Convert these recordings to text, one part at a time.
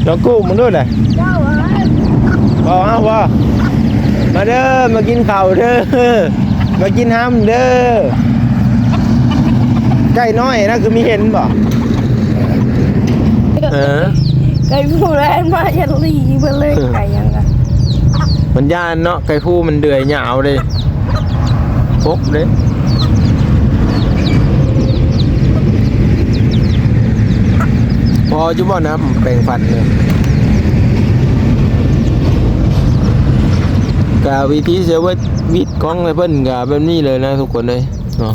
ນ້ອງກູ້ມາດູນະ ເວົ້າເອົາບໍ່ ມາເດີ ມາກິນເຂົ້າເດີ ມາກິນຮຳເດີ ໄກ່ນ້ອຍນະ ຄືມີເຫັນບໍ່ ເອີ ໄກ່ຜູ້ແລນມາຢ່າຫຼີເບິ່ງເລີຍ ໄກ່ຫຍັງກະ ມັນຢ້ານເນາະ ໄກ່ຜູ້ມັນເດືອຍຍາວເດ້ ປົກເດ້ ພໍຢູ່ບໍ່ນ້ຳແປງຟັນນີ້ ກະວິທີຊີວິດຂອງເພິ່ນກະແບບນີ້ເລີຍນະທຸກຄົນເອີຍເນາະ.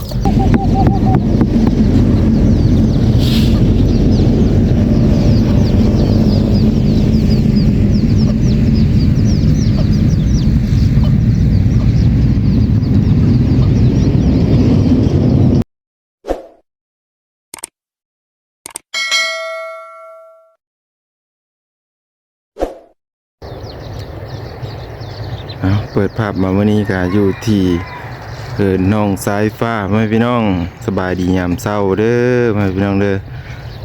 ເອົາ ເປີດພາບມາມື້ນີ້ກະຢູ່ທີ່ເຮືອນນ້ອງສາຍຟ້າ ພໍ່ແມ່ພີ່ນ້ອງ ສະບາຍດີຍາມເຊົ້າເດີ ພໍ່ແມ່ພີ່ນ້ອງເດີ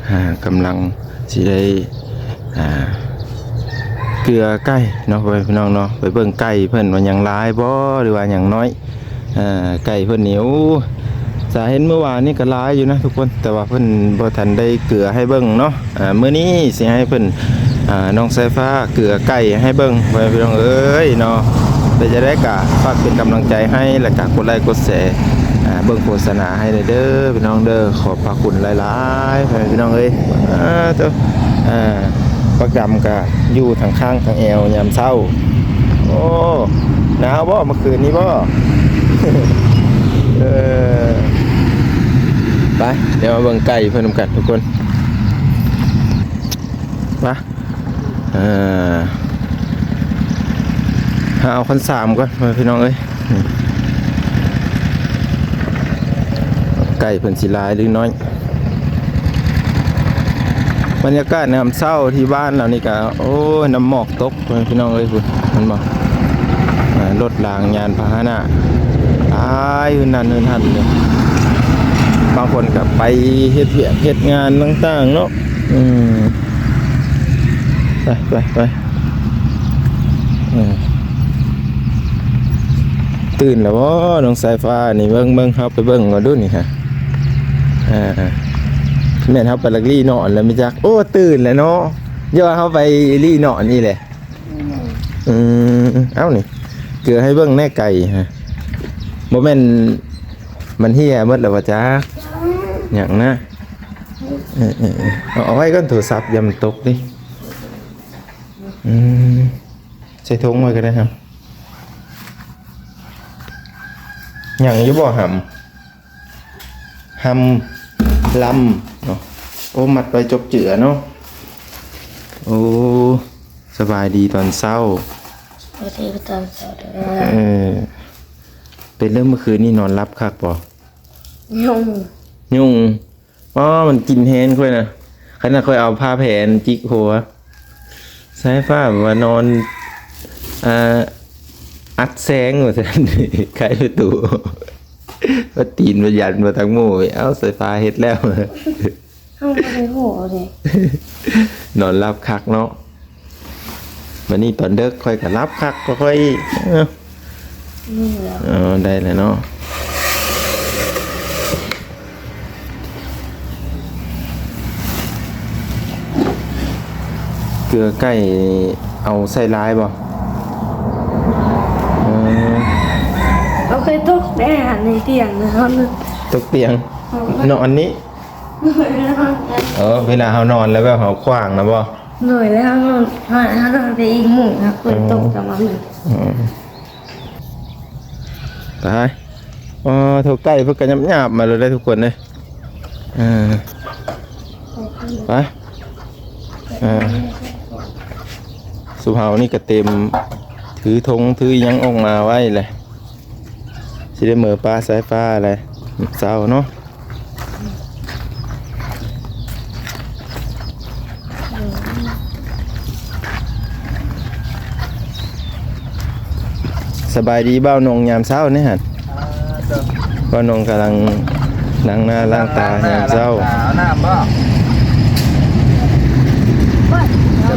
ອ່າ ກຳລັງຊິໄດ້ ອ່າ ເກືອໄກ່ເນາະ ພໍ່ແມ່ພີ່ນ້ອງເນາະ ໄປເບິ່ງໄກ່ເພິ່ນວ່າຍັງຫຼາຍບໍ່ ຫຼືວ່າຍັງນ້ອຍ. ອ່າ ໄກ່ເພິ່ນນີ້ ໂອ້ ສາເຫັນມື້ວານນີ້ກໍຫຼາຍຢູ່ນະທຸກຄົນ ແຕ່ວ່າເພິ່ນບໍ່ທັນໄດ້ເກືອໃຫ້ເບິ່ງເນາະ. ອ່າ ມື້ນີ້ຊິໃຫ້ເພິ່ນ ອ່າ ນ້ອງສາຍຟ້າເກືອໄກ່ໃຫ້ເບິ່ງ ພໍ່ແມ່ພີ່ນ້ອງເອີຍເນາະ. ເປັນຈັ່ງໃດກໍຝາກເປັນກຳລັງໃຈໃຫ້ ແລ້ວກໍກົດໄລກົດແຊ ອ່າ ເບິ່ງໂຄສະນາໃຫ້ແດ່ເດີພີ່ນ້ອງເດີ. ຂອບພະຄຸນຫຼາຍໆ ພໍ່ແມ່ພີ່ນ້ອງເອີຍ. ອ່າ ໂຕ ອ່າ ບັກດຳກໍຢູ່ທາງຂ້າງທາງແອວຍາມເຊົ້າ. ໂອ້ ໜາວບໍ່ ເມື່ອຄືນນີ້ບໍ່? ເອີ ໄປ ດຽວມາເບິ່ງໄກ່ເພິ່ນນຳກັນທຸກຄົນ ມາ ເອີ ຫາເອົາຄັນສາມກ່ອນ ພີ່ນ້ອງເອີຍ. ໄກ່ເພິ່ນຊິຫຼາຍຫຼືນ້ອຍ. ບັນຍາກາດຍາມເຊົ້າທີ່ບ້ານເຮົານີ້ກະ ໂອ້ຍ ນ້ຳໝອກຕົກ ພີ່ນ້ອງເອີຍ ພຸ້ນ ເຫັນບໍ່? ອ່າ ລົດລາງຍານພາຫະນະ ຫຼາຍ ຮືນນັ້ນຮືນຫັ້ນເລີຍ. ບາງຄົນກະໄປເຮັດວຽກເຮັດງານຕ່າງໆເນາະ. ອືມ ໄປ ໄປ ໄປ. ອືມ ຕື່ນແລ້ວບໍ່ ນ້ອງສາຍຟ້ານີ້? ເບິ່ງ ເບິ່ງ ເຮົາໄປເບິ່ງກ່ອນດູນີ້ ຮະ. ອ່າ ແມ່ນເຮົາໄປລັກລີ້ນອນແລ້ວແມ່ນຈັກ. ໂອ້ ຕື່ນແລ້ວເນາະ ຢ່າວ່າເຮົາໄປລີ້ນອນນີ້ແຫຼະ. ອືມ ເອົ້າ ນີ້ ເກືອໃຫ້ເບິ່ງແດ່ໄກ່ ຮະ. ບໍ່ແມ່ນມັນເຫ່ຍໝົດແລ້ວບໍ່ຈັກ ຫຍັງນະ. ເອີ ເອີ ເອີ ເອົາ ເອົາໄວ້ກ່ອນ ໂທລະສັບ ຢ່າມັນຕົກເດ້. ອືມ ໃສ່ຖົງໄວ້ກໍໄດ້ ຫຳ. ຫຍັງຢູ່ບໍ່ ຫຳ? ຫຳ ລຳເນາະ. ໂອ້ ມັດໄວ້ຈົບເຈືອເນາະ. ໂອ້ ສະບາຍດີຕອນເຊົ້າ. ສະບາຍດີຕອນເຊົ້າເດີ. ເອີ ເປັນເລື່ອງ ເມື່ອຄືນນີ້ນອນຫຼັບຄັກບໍ່? ຍຸ່ງ ຍຸ່ງ. ອໍ ມັນກິນແຮງຂ້ອຍນະ. ຂະໜາດຂ້ອຍເອົາຜ້າແຜ່ນຈິກຫົວ ສາຍຟ້າວ່ານອນ ອ່າ ອັດແສງວ່າຊັ້ນ ໄຂປະຕູ ວ່າຕີນວ່າຢັນວ່າທາງໝູ່. ເອົ້າ ສາຍຟ້າເຮັດແລ້ວ ເຮົາບໍ່ໄດ້ຮູ້ເດ້. ນອນຫຼັບຄັກເນາະ. ບັດນີ້ຕອນເດິກຂ້ອຍກໍຫຼັບຄັກ ຂ້ອຍ ເອີ ນີ້ແຫຼະ ເອີ ໄດ້ແລ້ວເນາະ. ເກືອໄກ່ເອົາໃສ່ຫຼາຍບໍ່? ເອີ ເອົາໄປຕົກແດ່ໃນຕຽງນະ. ຕົກຕຽງ ນອນນີ້. ເອີ ເວລາເຮົານອນແລ້ວແບບເຮົາຂວ້າງນະບໍ່? ໂດຍ ແລ້ວເຮົານອນ ເຮົານອນໄປອີກມຸມນະ ເປີດຕົກກັບມັນ. ອືມ ຕາຍ. ອໍ ໂທ້ ໄກ່ເພິ່ນກໍຫຍາບໆມາແລ້ວເດ້ທຸກຄົນເດ້. ເອີ ໄປ ເອີ ຊຸມເຮົານີ້ກໍເຕັມ ຖືຖົງຖືຫຍັງອອກມາໄວ້ແຫຼະ. ຊິໄດ້ເມືອປ້າສາຍຟ້າແຫຼະ ເຊົ້າເນາະ. ສະບາຍດີບ່າວນົງຍາມເຊົ້ານີ້ຫັ້ນ. ບ່າວນົງກຳລັງລ້າງໜ້າລ້າງຕາຍາມເຊົ້າ. ເອົານ້ຳບໍ່? ສະ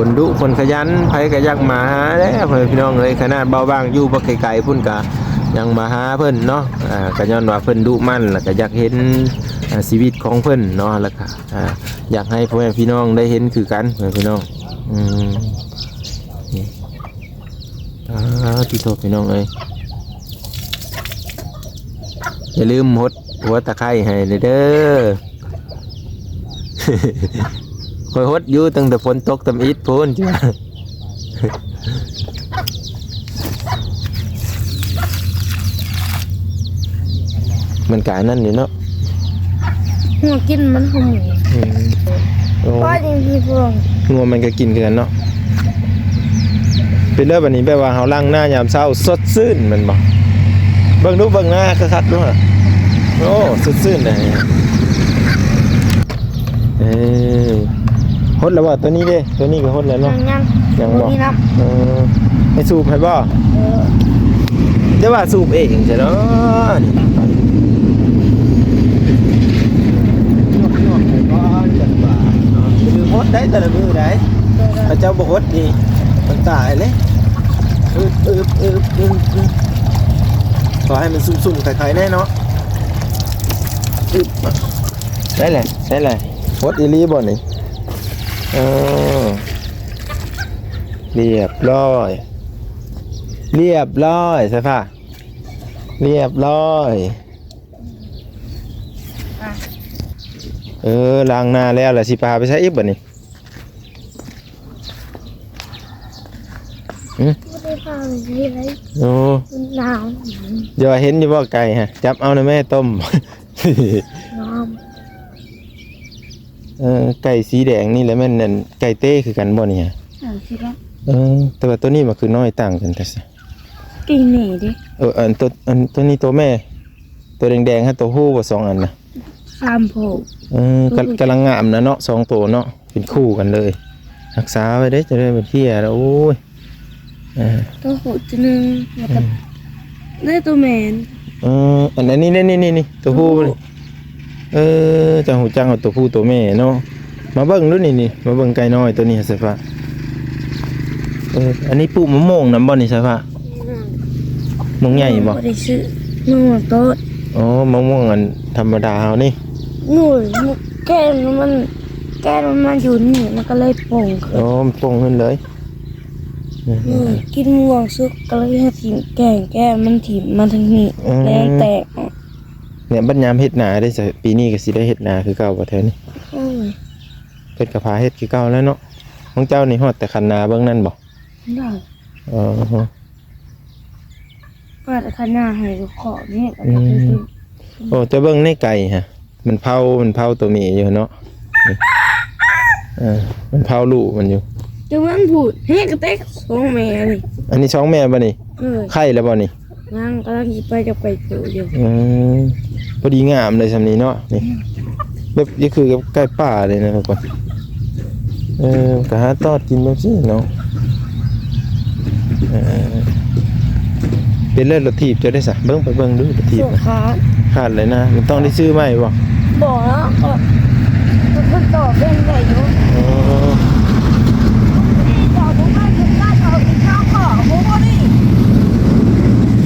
ຄົນດຸຄົນຂະຫຍັນ ໃຜກໍຢາກມາຫາແຫຼະ ພໍ່ແມ່ພີ່ນ້ອງເອີຍ. ຂະໜາດເບົາບາງຢູ່ບໍ່ໄກໆພຸ້ນ ກໍຍັງມາຫາເພິ່ນເນາະ. ອ່າ ກໍຍ້ອນວ່າເພິ່ນດຸໝັ່ນ ແລ້ວກໍຢາກເຫັນ ອ່າ ຊີວິດຂອງເພິ່ນເນາະ ແລ້ວກໍ ອ່າ ຢາກໃຫ້ພໍ່ແມ່ພີ່ນ້ອງໄດ້ເຫັນຄືກັນ ພໍ່ແມ່ພີ່ນ້ອງ. ອືມ ນີ້ ອ່າ ຕິໂທ ພີ່ນ້ອງເອີຍ ຢ່າລືມຫົດຫົວຕະໄຄໃຫ້ເດີ. ຂ້ອຍຫົດຢູ່ຕັ້ງແຕ່ຝົນຕົກທຳອິດພຸ້ນ. ມັນກະອັນນັ້ນຢູ່ເນາະ ງົວກິນມັນຫອມ. ອືມ ໂອ້ ປ້ອຍນີ້ພີ່ພວງ ງົວມັນກໍກິນຄືກັນເນາະ. ເປັນເດີ ບັດນີ້ແບບວ່າເຮົາລ້າງໜ້າຍາມເຊົ້າສົດຊື່ນແມ່ນບໍ່? ເບິ່ງດູ ເບິ່ງໜ້າຄັກໆດູຫະ. ໂອ້ ສົດຊື່ນເດ. ເອີ ຫົດແລ້ວບໍ່? ຕົວນີ້ເດ ຕົວນີ້ກໍຫົດແລ້ວເນາະ. ຍັງ ຍັງ ຍັງບໍ່? ບໍ່ມີນ້ຳ. ເອີ ໃຫ້ສູບໃຫ້ບໍ່? ເອີ ແຕ່ວ່າສູບເອງຊະເນາະ. ຫົດໄດ້ແຕ່ລະມື້ໃດ ຖ້າເຈົ້າບໍ່ຫົດນີ້ມັນຕາຍເລີຍ. ອຶບ ອຶບ ອຶບ ອຶບ ອຶບ ຂໍໃຫ້ມັນຊຸ່ມໆໄຄໆແດ່ເນາະ. ອຶບ ໄດ້ແຫຼະ ໄດ້ແຫຼະ. ຫົດອີ່ຫຼີບໍ່ນີ້? ເອີ ລຽບຮ້ອຍ ລຽບຮ້ອຍ ສາຍຟ້າ ລຽບຮ້ອຍ. ເອີ ລ້າງໜ້າແລ້ວ ແລ້ວຊິພາໄປໃສອີກບັດນີ້? ຫຶ? ບໍ່ໄດ້ພາໄປໃສເລີຍ. ໂອ້ ມັນໜາວ. ຢ່າວ່າເຫັນຢູ່ບໍ່ໄກ່ຫະ? ຈັບເອົານະແມ່ ຕົ້ມ. ງາມ. ເອີ ໄກ່ສີແດງນີ້ແຫຼະ ແມ່ນອັນໄກ່ເຕ້ຄືກັນບໍ່ນີ້ຫະ? ເອີ ຄືກັນ. ເອີ ແຕ່ວ່າໂຕນີ້ມັນຄືນ້ອຍຕ່າງກັນແທ້ຊະ. ອີ່ແມ່ເດ້. ເອີ ອັນໂຕ ອັນໂຕນີ້ໂຕແມ່ ໂຕແດງໆຫັ້ນໂຕຜູ້ບໍ່ ສອງອັນນະ? ສາມຜູ້. ເອີ ກຳ ກຳລັງງາມນະເນາະ ສອງໂຕເນາະ ເປັນຄູ່ກັນເລີຍ. ຮັກສາໄວ້ເດ້ ຈະໄດ້ບໍ່ເພຍແລ້ວ ໂອ້ຍ. ເອີ ໂຕຜູ້ໂຕໜຶ່ງ ແລ້ວກໍ ອືມ ໄດ້ໂຕແມ່. ເອີ ອັນ ອັນນີ້ ນີ້ ນີ້ ນີ້ ໂຕຜູ້. ໂຕຜູ້. ເອີ ເຈົ້າຮູ້ຈັກເອົາໂຕຜູ້ໂຕແມ່ເນາະ. ມາເບິ່ງດູນີ້ ນີ້ ມາເບິ່ງໄກ່ນ້ອຍໂຕນີ້ ສາຍຟ້າ. ເອີ ອັນນີ້ປູກມະມ່ວງນຳບໍ່ນີ້ ສາຍຟ້າ? ອືມ ມ່ວງໃຫຍ່ບໍ່? ບໍ່ໄດ້ຊື້ ມະມ່ວງຕົ້ນ. ອໍ ມະມ່ວງອັນທຳມະດາເຮົານີ້. ໂອ້ຍ ແກ່ນມັນ ແກ່ນມັນມາຢູ່ນີ້ ມັນກໍເລີຍປົ່ງຂຶ້ນ. ອໍ ມັນປົ່ງຂຶ້ນເລີຍ. ອືມ ກິນມ່ວງສຸກກໍເລີຍໃຫ້ຖິ້ມແກ່ນ ແກ່ນມັນຖິ້ມມາທາງນີ້. ອືມ ແລ້ງແຕກ. ແລ້ວບັດຍາມເຮັດນາເດ້ ປີນີ້ກໍຊິໄດ້ເຮັດນາຄືເກົ່າບໍ່ແຖວນີ້? ໂອ້ຍ ເພິ່ນກໍພາເຮັດຄືເກົ່າແລ້ວເນາະ. ຂອງເຈົ້ານີ້ຮອດແຕ່ຄັນນາເບື້ອງນັ້ນບໍ່? ໄດ້. ອໍ ຮອດແຕ່ຄັນນາໃຫ້ລູກເຄາະນີ້. ອືມ ໂອ້ ເຈົ້າເບິ່ງໃນໄກ່ຫະ ມັນເຜົາ ມັນເຜົາໂຕແມ່ຢູ່ເນາະ. ເອີ ມັນເຜົາລູກມັນຢູ່. ແຕ່ວ່າມັນພູດແຮງກະແຕກສອງແມ່ນີ້. ອັນນີ້ສອງແມ່ບໍ່ນີ້? ເອີ ໄຂ່ແລ້ວບໍ່ນີ້? ຍັງ ກຳລັງຊິໄປກັບໄກ່ໂຕຢູ່. ອືມ ພໍດີງາມເລີຍຊ່ຳນີ້ເນາະ ນີ້. ອືມ ແບບນີ້ຄືກັບໄກ່ປ່າເລີຍນະທຸກຄົນ. ເອີ ກໍຫາຕອດກິນແບບຊີ້ເນາະ. ເອີ ເປັນເລີຍລົດຖີບເຈົ້າໄດ້ສະ? ເບິ່ງ ໄປເບິ່ງດູລົດຖີບ. ຂາດ ຂາດເລີຍນະ. ມັນຕ້ອງໄດ້ຊື້ໃໝ່ບໍ່? ບໍ່ນະ ກໍ ກໍ ກໍຕໍ່ເປັນໄດ້ຢູ່. ອໍ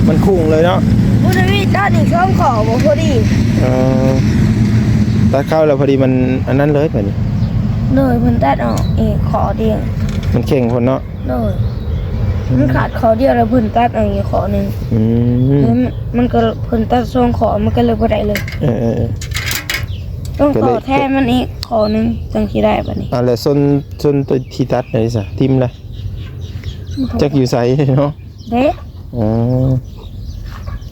ມັນຄຸງເລີຍເນາະ. ບໍ່ໄດ້ມີຕັດອີກສອງຂໍ້ບໍ່ພໍດີ. ອໍ ຕັດເຂົ້າແລ້ວພໍດີມັນອັນນັ້ນເລີຍບາດນີ້. ໂດຍ ເພິ່ນຕັດອອກອີກຂໍ້ດຽວ. ມັນເຄັ່ງໂພດເນາະ. ໂດຍ ອືມ ມັນຂາດຂໍ້ດຽວແລ້ວເພິ່ນຕັດເອົາອີກຂໍ້ໜຶ່ງ. ອືມ ມັນ ມັນກໍ ເພິ່ນຕັດສອງຂໍ້ ມັນກໍເລີຍບໍ່ໄດ້ເລີຍ. ເອີໆ ຕ້ອງຕໍ່ແທນມັນອີກຂໍ້ໜຶ່ງ ຈັ່ງຊິໄດ້ບາດນີ້. ອ່າ ແລ້ວສົ້ນ ສົ້ນໂຕທີ່ຕັດໄດ້ສະ ຖິ້ມລະ ຈັກຢູ່ໃສເນາະ. ເດ້. ອໍ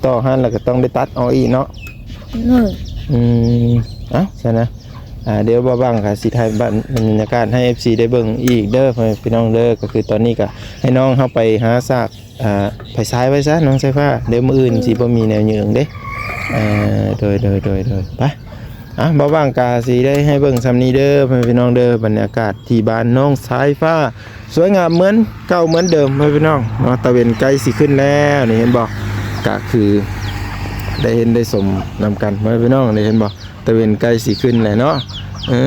ຕໍ່ຫັ້ນແລ້ວກໍຕ້ອງໄດ້ຕັດອອກອີກເນາະ. ເອີ ອືມ ເອົ້າ ຊັ້ນນະ ອ່າ ດຽວບ່າວບັງກໍຊິຖ່າຍບັນ ບັນຍາກາດໃຫ້ເອັຟຊີໄດ້ເບິ່ງອີກເດີ ພໍ່ແມ່ພີ່ນ້ອງເດີ. ກໍຄືຕອນນີ້ກໍໃຫ້ນ້ອງເຮົາໄປຫາຊາກ ອ່າ ໄຟສາຍໄວ້ຊະ ນ້ອງສາຍຟ້າ ດຽວມື້ອື່ນ ອືມ ຊິບໍ່ມີແນວຍືງເດ້. ເອີ ໂດຍໆໆໆ ໄປ. ອ່ະ ບ່າວບັງກະຊິໄດ້ໃຫ້ເບິ່ງຊ່ຳນີ້ເດີ ພໍ່ແມ່ພີ່ນ້ອງເດີ ບັນຍາກາດທີ່ບ້ານນ້ອງສາຍຟ້າ ສວຍງາມເໝືອນເກົ່າເໝືອນເດີມ ພໍ່ແມ່ພີ່ນ້ອງເນາະ. ຕາເວັນໃກ້ຊິຂຶ້ນແລ້ວນີ້ ເຫັນບໍ່ ກະຄືໄດ້ເຫັນໄດ້ຊົມນຳກັນ ພໍ່ແມ່ພີ່ນ້ອງ ໄດ້ເຫັນບໍ່ ຕາເວັນໃກ້ຊິຂຶ້ນແລ້ວເນາະ. ເອີ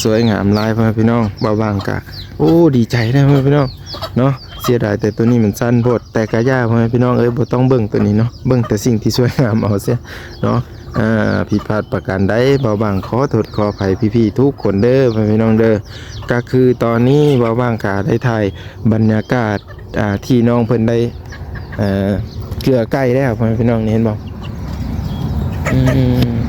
ສວຍງາມຫຼາຍພໍ່ແມ່ພີ່ນ້ອງ. ບ່າວບາງກະ ໂອ້ ດີໃຈເດ້ພໍ່ແມ່ພີ່ນ້ອງເນາະ. ເສຍດາຍແຕ່ໂຕນີ້ມັນສັ້ນໂພດ ແຕ່ກະຢ່າພໍ່ແມ່ພີ່ນ້ອງເອີຍ ບໍ່ຕ້ອງເບິ່ງໂຕນີ້ເນາະ ເບິ່ງແຕ່ສິ່ງທີ່ສວຍງາມເອົາເສຍເນາະ. ອາ ຜິດພາດປະການໃດ ບ່າວບາງຂໍໂທດຂໍອະໄພພີ່ໆທຸກຄົນເດີພໍ່ແມ່ພີ່ນ້ອງເດີ. ກະຄືຕອນນີ້ບ່າວບາງກະໄດ້ຖ່າຍບັນຍາກາດ ອ່າ ທີ່ນ້ອງເພິ່ນໄດ້ ເອີ ເກືອໄກ່ແລ້ວ ພໍ່ແມ່ພີ່ນ້ອງ ນີ້ເຫັນບໍ່? ອືມ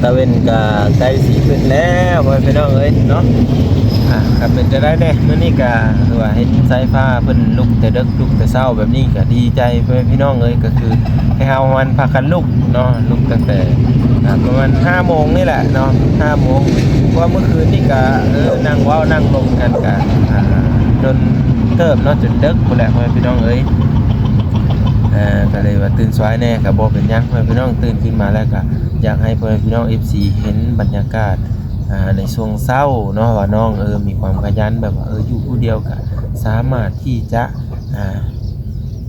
ຕາເວັນກະໃກ້ຊິຂຶ້ນແລ້ວ ພໍ່ແມ່ພີ່ນ້ອງເອີຍເນາະ. ອ່າ ກະເປັນຈັ່ງໃດແດ່ ມື້ນີ້ກະຄືວ່າເຫັນສາຍຟ້າເພິ່ນລຸກແຕ່ເດິກ ລຸກແຕ່ເຊົ້າແບບນີ້ກະດີໃຈ ພໍ່ແມ່ພີ່ນ້ອງເອີຍ. ກະຄື ໃຫ້ເຮົາມັນພາກັນລຸກເນາະ ລຸກຕັ້ງແຕ່ ອ່າ ປະມານຫ້າໂມງນີ້ແຫຼະເນາະ ຫ້າໂມງ. ເພາະວ່າມື້ຄືນນີ້ກະ ເອີ ນັ່ງເວົ້ານັ່ງລົມກັນກະ ອ່າ ດົນເຕີບເນາະ ຈົນເດິກພຸ້ນແຫຼະ ພໍ່ແມ່ພີ່ນ້ອງເອີຍ. ເອີ ກະເລີຍວ່າຕື່ນສວາຍແດ່ ກະບໍ່ເປັນຫຍັງ ພໍ່ແມ່ພີ່ນ້ອງ. ຕື່ນຂຶ້ນມາແລ້ວກະຢາກໃຫ້ພໍ່ແມ່ພີ່ນ້ອງ ເອັຟຊີ ເຫັນບັນຍາກາດ ອ່າ ໃນຊ່ວງເຊົ້າເນາະ ວ່ານ້ອງ ເອີ ມີຄວາມຂະຫຍັນ ແບບວ່າ ເອີ ຢູ່ຜູ້ດຽວກະສາມາດທີ່ຈະ ອ່າ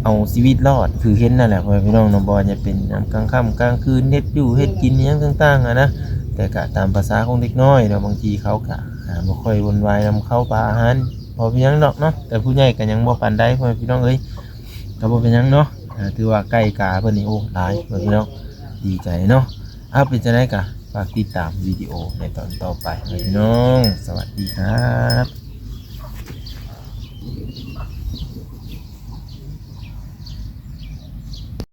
ເອົາຊີວິດລອດຄືເຫັນນັ້ນແຫຼະ ພໍ່ແມ່ພີ່ນ້ອງເນາະ. ບໍ່ວ່າຈະເປັນຍາມກາງຄ່ຳກາງຄືນ ເຮັດຢູ່ເຮັດກິນອີ່ຫຍັງຕ່າງໆຫັ້ນນະ ແຕ່ກະຕາມພາສາຂອງເດັກນ້ອຍເນາະ ບາງທີເຂົາກະ ອ່າ ບໍ່ຄ່ອຍວຸ່ນວາຍນຳເຂົ້າປາອາຫານ ບໍ່ເປັນຫຍັງດອກເນາະ. ແຕ່ຜູ້ໃຫຍ່ກະຍັງບໍ່ປານໃດ ພໍ່ແມ່ພີ່ນ້ອງເອີຍ ກະບໍ່ເປັນຫຍັງເນາະ. ອ່າ ຖືວ່າໄກ່ກາເພິ່ນນີ້ ໂອ້ ຫຼາຍ ພໍ່ແມ່ພີ່ນ້ອງ ດີໃຈເນາະ. ເອົາ ເປັນຈັ່ງໃດກະຝາກຕິດຕາມວິດີໂອໃນຕອນຕໍ່ໄປ ພີ່ນ້ອງ. ສະຫວັດດີຄັບ.